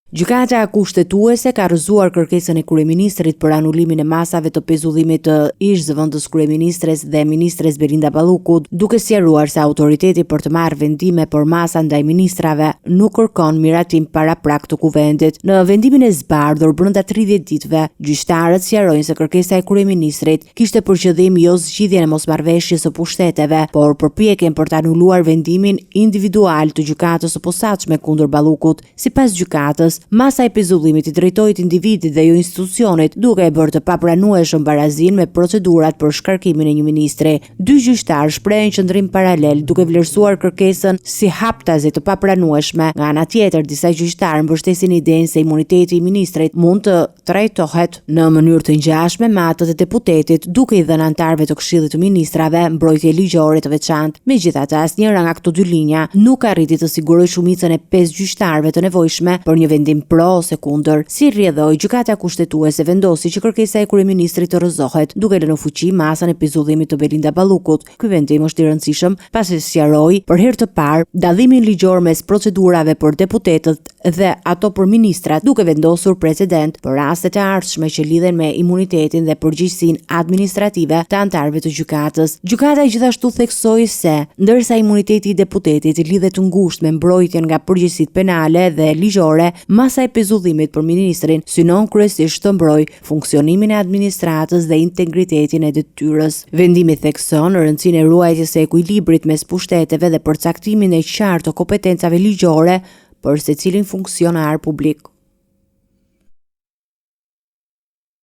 Gjykata Kushtetuese ka rrëzuar kërkesën e kryeministrit për anulimin e masave të pezullimit të ish-zëvendëskryeministres dhe ministres Belinda Ballukut, duke sqaruar se autoriteti për të marrë vendime për masa ndaj ministrave nuk kërkon miratim paraprak të Kuvendit. Në vendimin e zbardhur brenda 30 ditëve, gjyqtarët sqarojnë se kërkesa e kryeministrit kishte për qëllim jo zgjidhjen e mosmarrëveshjes së pushteteve, por përpjekjen për të anuluar vendimin individual të Gjykatës së Posaçme kundër Ballukut. Sipas gjykatës, masa e pezullimit i drejtohet individit dhe jo institucionit, duke e bërë të papranueshëm barazinë me procedurat për shkarkimin e një ministri. Dy gjyqtarë shprehën qëndrim paralel, duke vlerësuar kërkesën si haptazi të papranueshme. Nga ana tjetër, disa gjyqtarë mbështesin idenë se imuniteti i ministrit mund të trajtohet në mënyrë të ngjashme me atë të deputetit, duke i dhënë anëtarëve të Këshillit të Ministrave mbrojtje ligjore të veçantë. Megjithatë, asnjëra nga këto dy linja nuk arriti të sigurojë shumicën e pesë gjyqtarëve të nevojshme për një vendim pro ose kundër. Si rrjedhojë, Gjykata Kushtetuese vendosi që kërkesa e kryeministrit të rrëzohet, duke lënë në fuqi masën e pezullimit të Belinda Ballukut. Ky vendim është i rëndësishëm, pasi sqaroi për herë të parë dallimin ligjor mes procedurave për deputetët dhe ato për ministrat, duke vendosur precedent për rastet e ardhshme që lidhen me imunitetin dhe përgjegjësinë administrative të anëtarëve të gjykatës. Gjykata gjithashtu theksoi se, ndërsa imuniteti i deputetit lidhet ngushtë me mbrojtjen nga përgjegjësitë penale dhe ligjore, masa e pezullimit për ministrin synon kryesisht të mbrojë funksionimin e administratës dhe integritetin e detyrës. Vendimi thekson rëndësinë e ruajtjes së ekuilibrit mes pushteteve dhe përcaktimin e qartë të kompetencave ligjore për secilin funksionar publik.